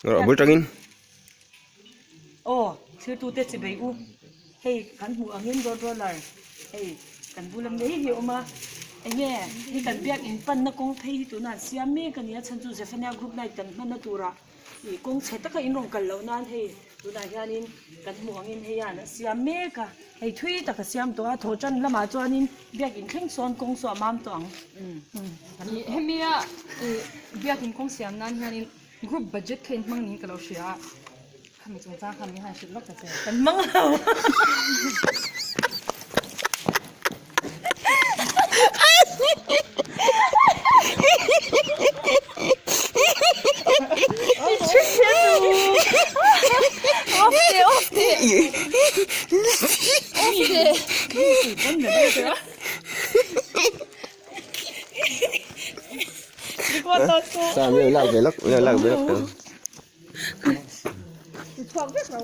Rawh bul tangin. Aw thirtute chi bei u hei kan hmuh angin road roller hei kan bula mai hi a awm a enge hi kan biak in panna kawng phei hi tunah an siam mek a ni a chhan chu Zephaniah group night kan hmanna turah ih kawng chhe taka in rawn kal loh nan hei tunah hianin kan hmuh angin hei hian a siam mek a hei thui tak a siam tawh a thawhtan lamah chuanin biak in thleng sawn kawng saw a mam tawh ang. Hemia ih biak in kawng siam nan hianin. Group budget kha in hmang niin ka lo hria a, khami chungchang kha min han hrilh lawk ta che. Kan hmang lo. Sao mi lak ve lak mi lak ve lak Chhuak vek lo.